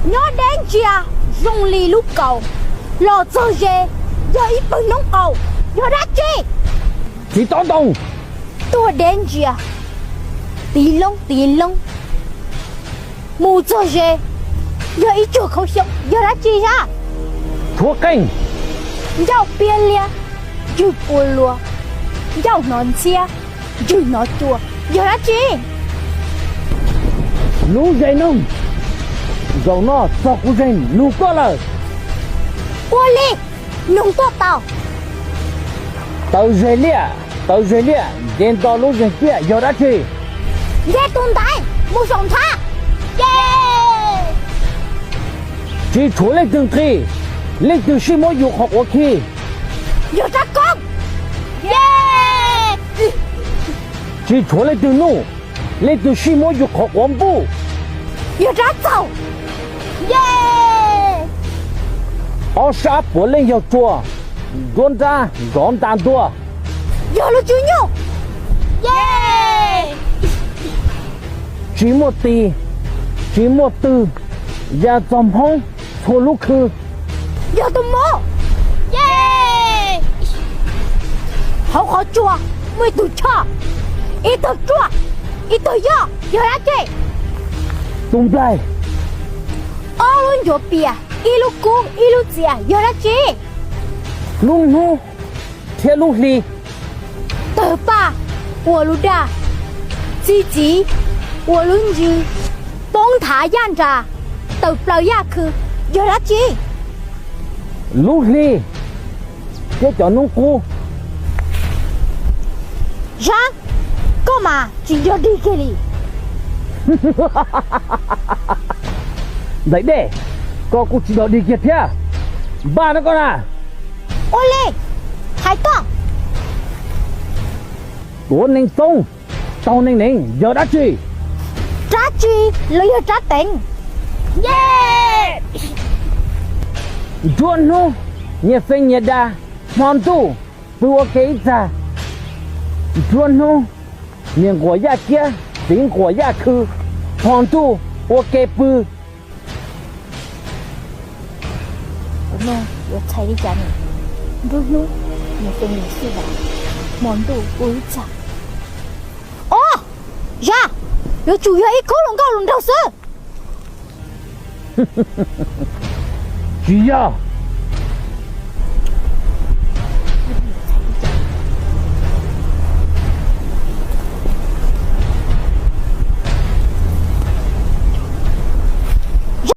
Nyob deb ntsia zoo li lub kaus, los txog ze yog ib pawg noob qaus, yog dab tsi? Txiv tob ntoo. Tuaj deb ntsia, tiv loob tiv loob, mus txog ze yog ib tsuag khaub xyoob, yog dab tsi sab? Tshuav qeej. Ncauj piab liab, ntswg pua lua, ncauj hnov ntxhiab, ntswg hnov cua, yog dab tsi? Lub zes noog. Zaum no txog kuv zes nug koj lawm. Ua li, nug tuaj tau. Tawv zes liaj, tawv zes liaj, nce nto lub zes ciaj, yog dab tsi? Nce tus ntaiv mus saum nthab. Tsis tshuav leej twg nqhis, leej twg sij muab yus qhov quav khi? Yog rab koob. Tsis tshuav leej twg nuj, leej twg sij muab yus qhov quav npuj? Yog rab txaum. Ob sab puav leej yog tsua, nruab nrab nrov nta ntua. Yog lub tswb nyuj. Tsis muaj tis, tsis muaj tw, ya txog Hmoob txhua lub khw. Yog tus mub. Hauv qhov tsua muaj ib tug choj, ib tug ruaj, ib tug yoj, yog dab tsi? Tus nplaig. Ob lub ncuav pias, ib lub kub ib lub txias, yog dab tsi? Lub hnub thiab lub hli. Tawg paj ua lub daj, txi txiv ua lub ntsws, poob nthav yaj nras, tawm plaws yaj khw, yog dab tsi? Lub hli thiab cov hnub qub. Zab, koj mas tsis yog dig kiag li. Ntxawm Dej, koj kuj tsis yog dig kiag thiab. Npaj no koj na. Ua li, hais koj. Tuav neeg txoob, taug neeg neev, yog dab tsi? Rab tsi los yog rab teev? Nruab hnub nyias feej nyias dag, hmo ntuj pw ua ke ib txag. Nruab hnub niam nquas yaj kiab, txiv nquas yaj khw, hmo ntuj ua ke pw. Kuv no yuav txhais li cas ne? Nruab hnub niam feej niam xwb dag, hmo ntuj ua ib txag. Os, Zab, yuav tsum yog ib khub hluas nkauj hluas nraug xwb. Tsis yog.